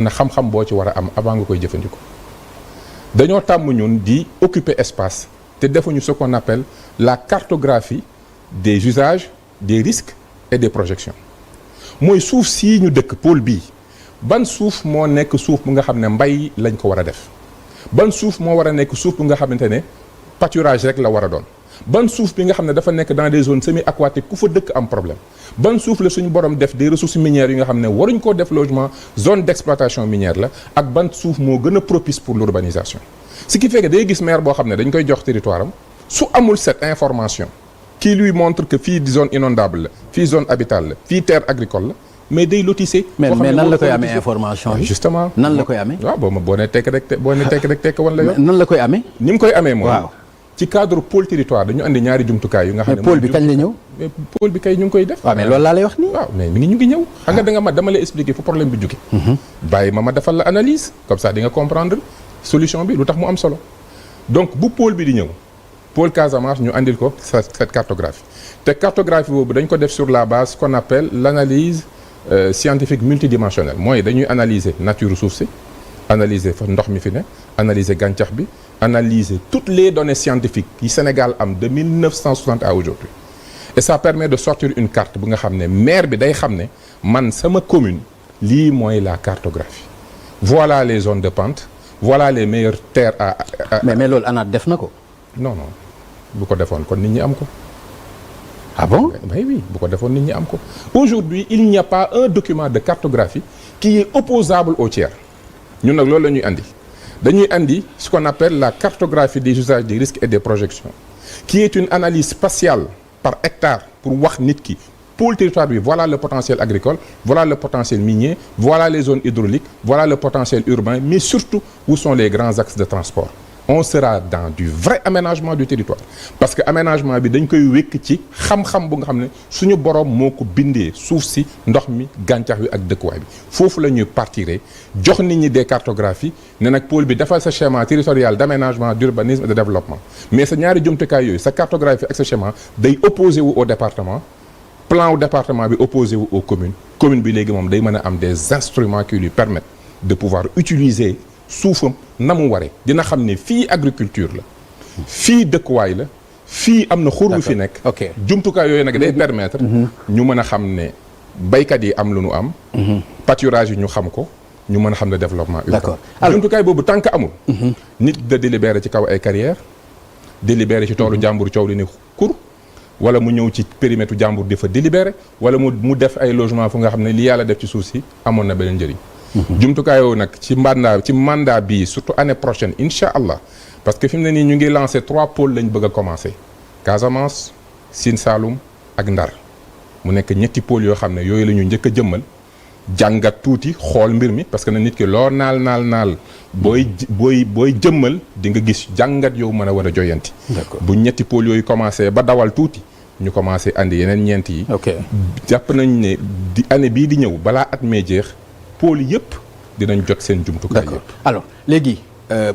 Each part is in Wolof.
na xam-xam boo ci war a am avant nga koy jëfandikoo dañoo tàmm ñun di occuper espace te defuñu ce qu'on appelle la cartographie des usages des risques et des projections mooy suuf sii ñu dëkk pôle bii ban suuf moo nekk suuf bu nga xam ne mbay lañ ko war a def ban suuf moo war a nekk suuf bu nga xamante ne pâturage rek la war a doon ban suuf bi nga xam ne dafa nekk dans des zones semi-aquatiques ku fa dëkk am problème ban suuf la suñu borom def des ressources minières yi nga xam ne waruñ koo def logement zone d'exploitation minière la ak ban suuf moo gën a propice pour l'urbanisation ce qui fait que day gis maire boo xam ne dañ koy jox territoire am su amul cette information qui lui montre que fii zone inondable la fii zone habitable la fii terre agricole la mais day lotissé. mais nan la koy amee information bi justement nan la koy amee. waaw boo nee tekk rek tekk wan la yoon. nan la koy amee. ni mu koy amee mooy. waaw ci cadre pôle territoire dañu andi ñaari jumtukaay yu nga xam ne. mais pôle bi kañ la ñëw. mais pôle bi kay ñu ngi koy def. waaw mais loolu laa lay wax nii. waaw mais ñu ngi ñëw. xam nga da nga dama lay expliquer fu problème bi jóge. bàyyi ma defal la analyse comme ça di nga comprendre solution bi lu tax mu am solo donc bu pôle bi di ñëw pôle Casamance ñu andil ko cette cartographie te cartographie boobu dañ ko def sur la base qu'on appelle l'analyse scientifique multidimensionnelle mooy dañuy analyser nature suuf si analyser fa ndox mi fi ne analyser gàncax bi analyser toutes les données scientifiques yi Sénégal am de 1960 à aujourd'hui et ça permet de sortir une carte bu nga xam ne maire bi day xam ne man sama commune lii mooy la cartographie voilà les zones de pente voilà les meilleures terres à mais loolu ANAT def na ko. non bu ko defoon kon nit ñi am ko. ah bon oui bu ko defoon nit ñi am ko aujourd'hui il n'y a pas un document de cartographie qui est opposable au tiers ñun nag loolu la ñuy andi dañuy andi ce qu'on appelle la cartographie des usages des risques et des projections qui est une analyse spatiale par hectare pour wax nit ki pôle territoire bi voilà le potentiel agricole voilà le potentiel minier voilà les zones hydrauliques voilà le potentiel urbain mais surtout où sont les grands axes de transport on sera dans du vrai aménagement du territoire parce que aménagement bi dañ koy wékk ci xam-xam bu nga xam ne suñu borom moo ko bindee suuf si ndox mi gàncax wi ak dëkkuwaay bi foofu la ñuy partir jox nit ñi des cartographies ne nag pôle bi defal sa schéma territorial d'aménagement d'urbanisme et de développement mais sa ñaari jumtukaay yooyu sa cartographie ak sa schéma day opposé wu au département plan wu département bi opposé wu aux communes commune bi léegi moom day mën a am des instruments qui lui permettent de pouvoir utiliser suufam na mu waree dina xam ne fii agriculture la fii dëkkuwaay la fii am na xur wi fi nekk jumtukaay yooyu nag day permettre ñu mën a xam ne baykat yi am lu ñu am pâturage yi ñu xam ko ñu mën a xam ne développement urbain jumtukaay boobu tant que amul nit da délibéré ci kaw ay carrière délibéré ci toolu jàmbur coow li ne kur wala mu ñëw ci périmètre jàmbur di fa délibéré wala mu def ay logement fu nga xam ne li yàlla def ci suuf si amoon na beneen njëriñ jumtukaayoo nag ci mandat bii surtout année prochaine incha allah parce que fi mu ne nii ñu ngi lancé 3 pôles lañ bëgg a commencé Casamance Sine Saloum ak Ndar mu nekk ñetti pôles yoo xam ne yooyu la ñu njëkk a jëmmal jàngat tuuti xool mbir mi parce que na nit ki loo naal booy jëmmal di nga gis jàngat yow mën a war a joyanti bu ñetti pôles yooyu commencé ba dawal tuuti ñu commencé andi yeneen ñeent yi jàpp nañ ne di année bii di ñëw balaa at mee jeex pôle yëpp dinañ jot seen jumtukaay yëpp. alors léegi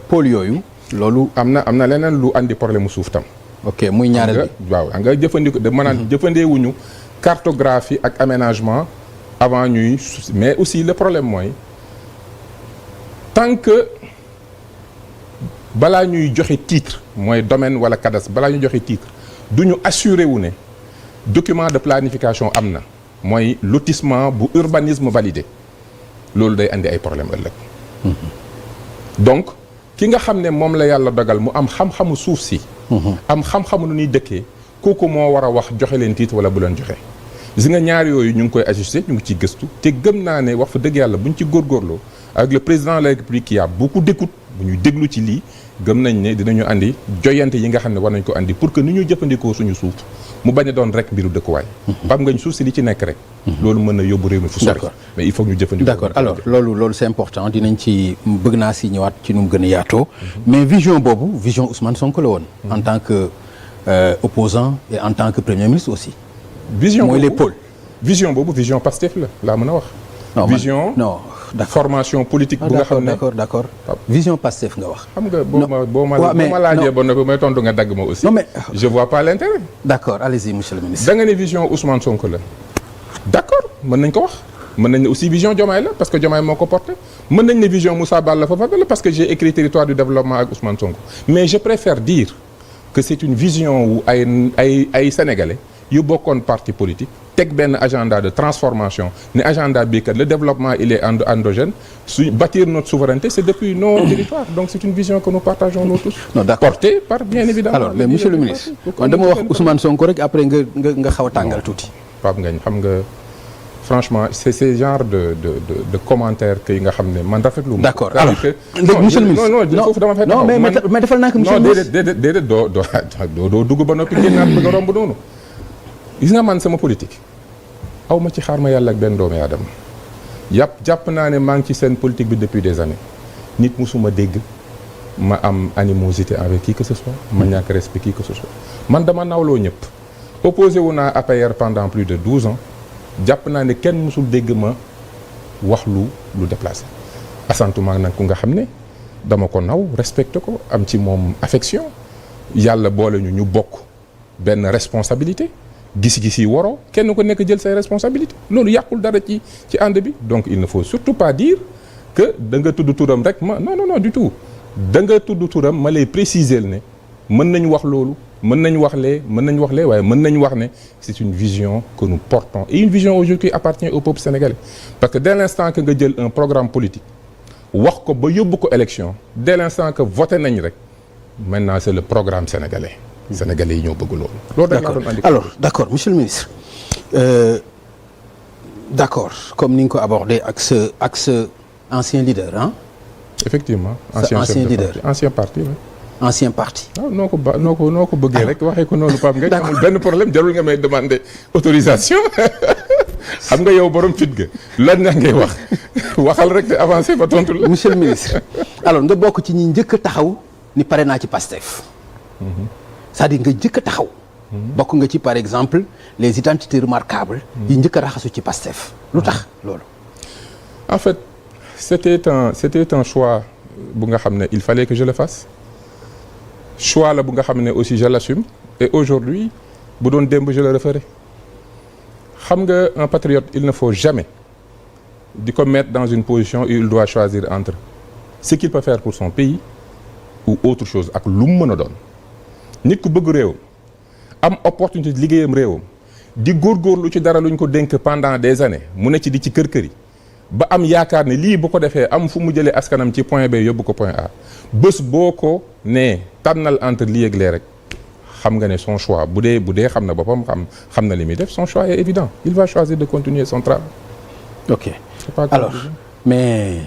pôle yooyu. loolu am na leneen lu andi problème mu suuf tam. ok muy ñaareel bi waaw nga jëfandikoo de maanaam jëfandeewuñu cartographie ak aménagement avant ñuy mais aussi le problème mooy tant que balaa ñuy joxe titre mooy domaine wala cadastre balaa ñuy joxe titre du ñu assuré wu ne document de planification am na mooy lotissement bu urbanisme validé. loolu day andi ay problème ëllëg donc ki nga xam ne moom la yàlla dogal mu am xam-xamu suuf si am xam-xamu nu ñuy dëkkee kooku moo war a wax joxe leen titre wala bu leen joxe gis nga ñaar yooyu ñu ngi koy ajusté ñu ngi ciy gëstu te gëm naa ne wax fa dëgg yàlla buñ ci góorgóorloo avec le président de la République qui a beaucoup d'écoute bu ñuy déglu ci lii gëm nañ ne dinañu andi joyante yi nga xam ne war nañ ko andi pour que ni ñu jëfandikoo suñu suuf mu bañ a doon rek mbiru dëkkuwaay xam nga suuf si li ci nekk rek loolu mën na yóbbu réew mi fu sori mais il faut que ñu jëfandikoo d'accord alors loolu c'est important dinañ ci bëgg naa si ñëwaat ci nu mu gën a yaatoo mais vision boobu vision Ousmane Sonko la woon en tant que opposant et en tant que premier ministre aussi vision mooy les pôles vision boobu vision Pastef la laa mën a wax vision non formation politique bu nga xam ne d'accord vision Pastef nga wax. xam nga boo ma laajee ba noppi may tontu nga dagg ma aussi. non mais je vois pas l'intérêt. d'accord allez-y monsieur le ministre. da nga ne vision Ousmane Sonko la d'accord mën nañ ko wax mën nañ ne aussi vision Diomaye la parce que Diomaye moo ko porté mën nañ ne vision Moussa Balla Fofana la parce que j'ai écrit territoire du développement ak Ousmane Sonko mais je préfère dire que c'est une vision wu ay sénégalais yu bokkoon parti politique teg benn agenda de transformation ne agenda bii kat le développement il est endogène bâtir notre souveraineté c'est depuis nos territoires donc c'est une vision que nous partageons nous tous. Non, d'accord. Portée par bien évidemment. Alors mais monsieur le ministre man dama wax Ousmane Sonko rek après nga xaw a tàngal tuuti. Pape Ngagne xam nga franchement c'est ce genre de commentaires que yi nga xam ne man rafetlu. D'accord alors léegi monsieur le ministre non foofu dama fekk. non mais defal naa ko monsieur le ministre. non déedéet doo dugg ba noppi génnaat bëgg a romb noonu. gis nga man sama politique aw ma ci xaar ma yàlla ak benn doomu aadama jàpp naa ne maa ngi ci seen politique bi depuis des années nit musuma dégg ma am animosité avec qui que ce soit ma ñàkk respect qui que ce soit man dama nawloo ñëpp opposé wu naa APR pendant plus de 12 ans jàpp naa ne kenn musul dégg ma wax lu déplacé asantuma nag ku nga xam ne dama ko naw respecté ko am ci moom affection yàlla boole ñu bokk benn responsabilité gis-gis yi waroo kenn ko nekk jël say responsabilités loolu yàqul dara ci ànd bi donc il ne faut surtout pas dire que da nga tudd turam rek ma non du tout da nga tudd turam ma lay préciser ne mën nañu wax loolu mën nañu wax lee waaye mën nañu wax ne c'est une vision que nous portons et une vision aujourd'hui qui appartient au peuple sénégalais parce que dès l'instant que nga jël un programme politique wax ko ba yóbbu ko élection dès l'instant que voté nañ rek maintenant c'est le programme sénégalais Sénégalais yi ñoo bëgg loolu rek laa doon andi. Alors d'accord monsieur le ministre d'accord comme ni nga ko abordé ak sa ancien leader ah. effectivement ancien leader ancien parti oui. ancien parti. waaw noo ko bëggee rek waxee ko noonu Pape Ngagne amul benn problème jarul nga may demander autorisation xam nga yow borom fit ga lan nga ngay waxal rek te avancer ba tontu la. monsieur le ministre alors nga bokk ci ñi njëkk a taxaw ni pare naa ci Pastef. c'est-à-dire nga njëkk a taxaw. bokk nga ci par exemple les identités remarquables. yi njëkk a raxasu ci Pastef. lu tax loolu. en fait c'était un choix bu nga xam ne il fallait que je le fasse choix la bu nga xam ne aussi je l'assume et aujourd'hui bu doon démb je le referai xam nga un patriote il ne faut jamais di ko mettre dans une position où il doit choisir entre ce qu'il peut faire pour son pays ou autre chose ak lu mu mën a doon. nit ku bëgg réewam am opportunité liggéeyam réewam di góorgóorlu ci dara luñ ko dénk pendant des années mu ne ci di ci kër yi ba am yaakaar ne lii bu ko defee am fu mu jëlee askanam ci point B yóbbu ko point A bés boo ko nee tànnal entre lii ak lee rek xam nga ne son choix bu dee xam na boppam xam na li muy def son choix est évident il va choisir de continuer son travail. Ok alors mais